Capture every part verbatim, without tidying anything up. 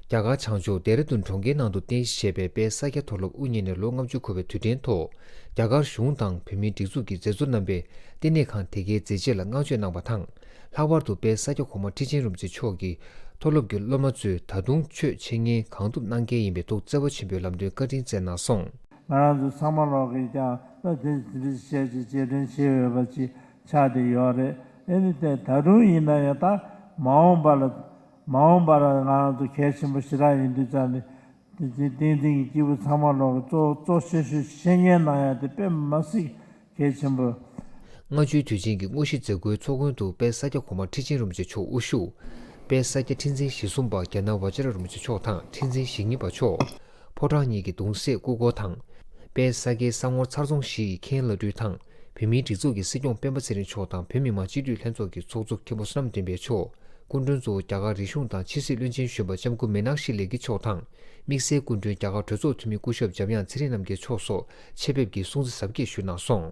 རྒྱ་གར་བྱང་ཕྱོགས་ལྡེ་ར་ལྡུན་གྲོང་ཁྱེར་ནང་དུ་རྟེན་གཞི་བྱས་པའི་དཔལ་ས་སྐྱ་མཐོ་སློབ་དབུ་བརྙེས་ནས་ལོ་ལྔ་བཅུ་འཁོར་བའི་དུས་དྲན་ཐོག་རྒྱ་གར་གཞུང་དང་བོད་མིའི་སྒྲིག་འཛུགས་ཀྱི་མཛད་གཙོ་རྣམ་པས་བསྟི་གནས་ཁང་དེ་གའི་མཛད་རྗེས་ལ་བསྔགས་བརྗོད་གནང་བ་དང་། ལྷག་པར་དུ་དཔལ་ས་སྐྱ་གོང་མ་ཁྲི་ཆེན་རིན་པོ་ཆེ་མཆོག་གིས་མཐོ་སློབ་ཀྱི་སློབ་མ་ཚོས་ད་དུང་ཆོས་འཆད་ཉན་གང་ཐུབ་གནང་གལ་ཡིན་པའི་ཐུགས་བརྩེ་བ་ཆེན་པོས་ལམ་སྟོན་བཀའ་དྲིན་སྩལ་གནང་སོང་། ང་རང་ཚོ་ཚང་མ་ལོག་གིས་ཀྱང་ད་དེ་འདྲ་བྱས་ཀྱི་རྗེས་དྲན་བྱེད་འོས་པ་ཅིག་ཆགས་བསྡད་ཡོད་རེད། ཨེ་ནི་དེ་ད་དུང་ཡིན་ན་ཡང་ད་མ་འོངས་པ་ལ་མ་འོངས་པར་ང་རང་ཚོ་གལ་ཆེན་པོ་ཞེ་དྲག་ཡིན་དུས་ཙང་ནས་དེ་བསྟན་འཛིན་གྱི་སྐྱེས་བུ་ཚང་མ་ལོག་གིས་གཙོ་གཙོ་ཆེ་ཤོས་བཤེས་གཉེན་གནང་ཡ་དེ་དཔེ་མ་སྲིད་གལ་ཆེན་པོ། ལྔ་བཅུའི་དུས་ཆེན་གྱི་དངོས་གཞི་མཛད་སྒོའི་ཚོགས་མགོན་དུ་དཔལ་ས་སྐྱ་གོང་མ་ཁྲི་ཆེན་རིན་པོ་ཆེ་མཆོག་དབུ་བཞུགས། དཔལ་ས་སྐྱ་ཁྲི་འཛིན་ཞེ་གསུམ་པ་རྒྱ་ནག་ཝ་ཅྲ་ར་རིན་པོ་ཆེ་མཆོག་དང་ཁྲི་འཛིན་ཞེ་གཉིས་པ་མཆོག་ཕོ་བྲང་གཉིས་ཀྱི་གདུང་སྲས་སྐུ་འཁོར་དང་། དཔལ་ས་སྐྱའི་ས་ངོར་ཚར་རྫོང་བཞི་ཡི་མཁན་བླ་སྤྲུལ་དང་། བོད་མིའི་སྒྲིག་འཛུགས་ཀྱི་སྲིད་སྐྱོང་སྤེན་པ་ཚེ་རིང་མཆོག་དང་བོད་མི་མང་སྤྱི་འཐུས་ལྷན་ཚོགས་ཀྱི་ཚོགས་གཙོ་མཁན་པོ་བསོད་ནམས་བསྟན་འཕེལ་མཆོག་སྐུ་མགྲོན་གཙོ་བོ་རྒྱ་གར་རིག་གཞུང་དང་ཕྱི་སྲིད་བློན་ཆེན་གཞོན་པ་ལྕམ་སྐུ་མི་ནག་ཤི་ལེགས་སྐྱིད་མཆོག་དང་། དམིགས་བསལ་སྐུ་མགྲོན་རྒྱ་གར་གྲོས་ཚོགས་འཐུས་མི་སྐུ་ཞབས་འཇམ་དབྱངས་ཚེ་རིང་རྣམ་རྒྱལ་མཆོག་སོགས་ཆེད་ཕེབས་ཀྱིས་སྲུང་བརྩི་གཟབ་རྒྱས་ཞུས་གནང་སོང་།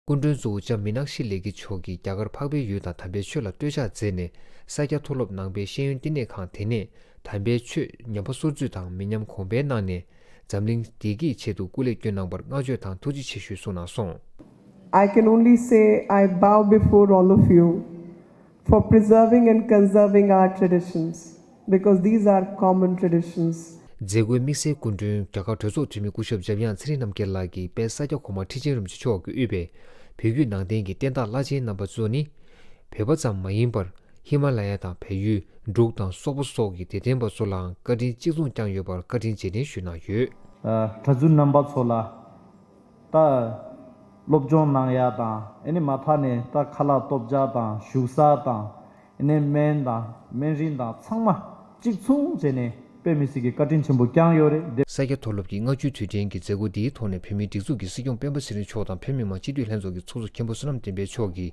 སྐུ་མགྲོན་གཙོ་བོ་ལྕམ་མི་ནག་ཤི་ལེགས་སྐྱིད་མཆོག་གིས་རྒྱ་གར་འཕགས་པའི་ཡུལ་དང་དམ་པའི་ཆོས་ལ་བསྟོད་ཕྱག་མཛད་ནས་ས་སྐྱ་མཐོ་སློབ་ནང་པའི་ཤེས་ཡོན་བསྟི་གནས་ཁང་དེ་ནས་དམ་པའི་ཆོས་ཉམས་པ་སོར་ཆུད་དང་མི་ཉམས་གོང་འཕེལ་གནང་ནས་འཛམ་གླིང་བདེ་སྐྱིད་ཆེད་དུ་སྐུ་ལས་བསྐྱོན་གནང་བར་བསྔགས་བརྗོད་དང་ཐུགས་རྗེ་ཆེ་ཞུས་གསུངས་གནང་སོང་། I can only say I bow before all of you for preserving and conserving our traditions, because these are common traditions. མཛད་སྒོའི་དམིགས་བསལ་སྐུ་མགྲོན་རྒྱ་གར་གྲོས་ཚོགས་འཐུས་མི་སྐུ་ཞབས་འཇམ་དབྱངས་ཚེ་རིང་རྣམ་རྒྱལ་ལགས་ཀྱིས་དཔལ་ས་སྐྱ་གོང་མ་ཁྲི་ཆེན་རིན་པོ་ཆེ་མཆོག་གིས་དབུས་པའི་བོད་བརྒྱུད་ནང་བསྟན་གྱི་བསྟན་བདག་བླ་ཆེན་རྣམ་པ་ཚོ་ནི། བོད་པ་ཙམ་མ་ཡིན་པར་ཧི་མ་ལ་ཡ་དང་བལ་ཡུལ་འབྲུག་དང་སོག་པོ་སོགས་ཀྱི་དད་ལྡན་པ་ཚོ་ལའང་བཀའ་དྲིན་གཅིག་མཚུངས་བསྐྱངས་ཡོད་པར་བཀའ་དྲིན་རྗེས་དྲན་ཞུས་གནང་ཡོད། ཨ། གྲྭ་བཙུན་རྣམ་པ་ཚོ་ལ་ད་སློབ་སྦྱོང་གནང་ཡ་དང་ཨེ་ནི་མ་མཐའ་ནས་ད་ཁ་ལག་སྟོབས་རྒྱག་དང་བཞུགས་ས་དང་། ཨེ་ནས་སྨན་དང་སྨན་རིན་དང་ཚང་མ་གཅིག་མཚུངས་བྱས་ནས་དཔེ་མི་སྲིད་ཀྱི་བཀའ་དྲིན་ཆེན་པོ་བསྐྱངས་ཡོད་རེད། ས་སྐྱ་མཐོ་སློབ་ཀྱི་ལྔ་བཅུའི་དུས་དྲན་གྱི་མཛད་སྒོ་འདིའི་ཐོག་ནས་བོད་མིའི་སྒྲིག་འཛུགས་ཀྱི་སྲིད་སྐྱོང་སྤེན་པ་ཚེ་རིང་མཆོག་དང་བོད་མི་མང་སྤྱི་འཐུས་ལྷན་ཚོགས་ཀྱི་ཚོགས་གཙོ་མཁན་པོ་བསོད་ནམས་བསྟན་འཕེལ་མཆོག་གིས་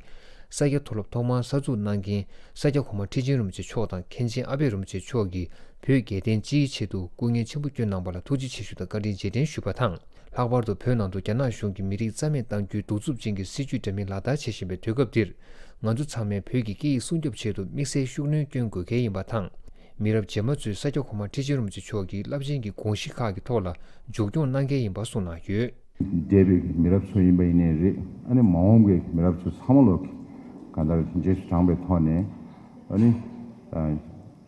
ས་སྐྱ་མཐོ་སློབ་ཐོག་མར་གསར་འཛུགས་གནང་མཁན་ས་སྐྱ་གོང་མ་ཁྲི་ཆེན་རིན་པོ་ཆེ་མཆོག་དང་མཁན་ཆེན་ཨ་པད་རིན་པོ་ཆེ་མཆོག་གིས་བོད་རྒྱལ་བསྟན་སྤྱིའི་ཆེད་དུ་སྐུ་ངལ་ཆེན་པོ་བསྐྱོན་གནང་བ་ལ་ཐུགས་རྗེ་ཆེ་ཞུ་དང་བཀའ་དྲིན་རྗེས་དྲན་ཞུས་པ་དང་། ལྷག་པར་དུ་བོད་ནང་དུ་རྒྱ་ནག་གཞུང་གིས་མི་རིགས་རྩ་མེད་གཏང་རྒྱུའི་གདུག་རྩུབ་ཅན་གྱི་སྲིད་བྱུས་འདྲ་མིན་ལག་བསྟར་བྱེད་བཞིན་པའི་དུས་སྐབས་འདིར། ང་ཚོ་ཚང་མས་བོད་ཀྱི་སྐད་ཡིག་སྲུང་སྐྱོབ་ཆེད་དུ་དམིགས་བསལ་ཤུགས་སྣོན་བསྐྱོན་དགོས་གལ་ཡིན་པ་དང་། མི་རབས་རྗེས་མ་ཚོས་ས་སྐྱ་གོང་མ་ཁྲི་ཆེན་རིན་པོ་ཆེ་མཆོག་གི་རླབས་ཆེན་གྱི་དགོངས་གཞི་ཁག་གི་ཐོག་ལ་མཇུག་སྐྱོང་གནང་གལ་ཡིན་པ་གསུངས་གནང་ཡོད། འདས་པའི་མི་རབས་ཚོ་ཡིན་པ་ཡིན་ནའི་རེད། ཨ་ནི་མ་འོངས་པའི་མི་རབས་ཚོ་ཚང་མ་ལོག་གང་ལྟར་རྗེས་སུ་འབྲངས་པའི་ཐོག་ནས་ཨ་ནི་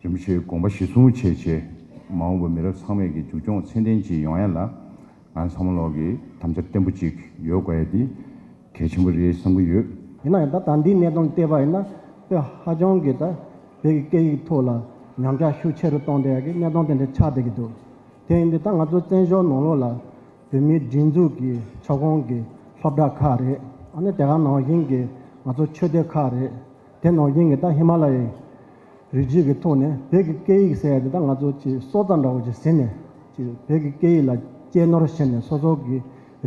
རིན་པོ་ཆེའི་དགོངས་པ་གཞིར་བཟུང་བྱས་བྱས་མ་འོངས་པའི་མི་རབས་ཚང་མས་ཀྱི་མཇུག་སྐྱོང་ཚད་ལྡན་ཅིག་ཡོང་ཡ་ལ། ང་ཚང་མ་ལོག་གི་དམ་བཅའ་བརྟན་པོ་ཅིག་ཡོད་དགོས་ཡ་དེ་གལ་ཆེན་པོ་རེད་བསམ་གྱི་ཡོད། ཡིན་ན་ཡང་ད་ད་ལྟའི་གནས་སྟངས་བལྟས་པ་ཡིན་ན་དཔེ་ཧ་ཅང་གི་ད་བོད་ཀྱི་སྐད་ཡིག་ཐོག་ལ་ཉམས་ཆག་ཤུགས་ཆེ་རུ་གཏོང་བསྡད་ཡ་གི་གནས་སྟངས་དེ་འདྲ་ཆགས་བསྡད་ཀྱི་འདུག་དེ་ཡིན་དུས་ད་ང་ཚོ་བཙན་བྱོལ་ནང་ལོགས་ལ་བོད་མིའི་སྒྲིག་འཛུགས་ཀྱི་ཁྱབ་ཁོངས་ཀྱི་སློབ་གྲྭ་ཁག་རེད། ཨ་ནི་དེ་ག་ནང་བཞིན་གྱི་ང་ཚོ་ཆོས་སྡེ་ཁག་རེད། དེ་ནང་བཞིན་གྱི་ད་ཧི་མ་ལ་ཡའི་རི་རྒྱུད་ཀྱི་ཐོག་ནས་བོད་ཀྱི་སྐད་ཡིག་ཟེར་ཡ་དེ་ད་ང་ཚོ་ཅིག་སྲོག་རྩ་འདྲ་བོ་ཅིག་ཟིན་ནས་ཅིག་བོད་ཀྱི་སྐད་ཡིག་ལ་གཅེས་ནོར་བྱས་ནས་སོ་སོ་གི་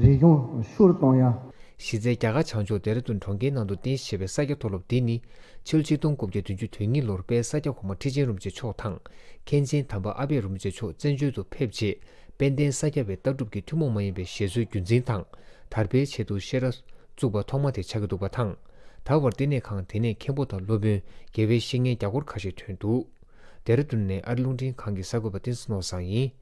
རིག་གཞུང་ཤུགས་གཏོང་ཡ། གཞི་རྩའི་རྒྱ་གར་བྱང་ཕྱོགས་ལྡེ་ར་ལྡུན་གྲོང་ཁྱེར་ནང་དུ་རྟེན་གཞི་བྱས་པའི་ས་སྐྱ་མཐོ་སློབ་འདི་ནི་ཕྱི་ལོ་ཆིག་སྟོང་དགུ་བརྒྱ་བདུན་ཅུ་དོན་གཉིས་ལོར་དཔལ་ས་སྐྱ་གོང་མ་ཁྲི་ཆེན་རིན་པོ་ཆེ་མཆོག་དང་མཁན་ཆེན་དམ་པ་ཨ་པད་རིན་པོ་ཆེ་མཆོག་བཙན་བྱོལ་དུ་ཕེབས་རྗེས་དཔལ་ལྡན་ས་སྐྱ་པའི་ལྟ་གྲུབ་ཀྱི་ཐུན་མོང་མ་ཡིན་པའི་བཞེད་སྲོལ་རྒྱུན་འཛིན་དང་དར་སྤེལ་ཆེད་དུ་བཤད་གྲྭ་བཙུགས་པ་ཐོག་མ་དེ་ཆགས་ཀྱི་འདུག་པ་དང་། ད་བར་བསྟི་གནས་ཁང་དེ་ནས་མཁན་པོ་དང་སློབ་དཔོན་དགེ་བའི་བཤེས་གཉེན་རྒྱ་སྐོར་ཁ་ཤས་ཐོན་འདུག་ལྡེ་ར་ལྡུན་ནས་ཨ་རི་རླུང་འཕྲིན་ཁང་གི་གསར་འགོད་པ་བསྟན་འཛིན་ནོར་བཟང་ཡིན།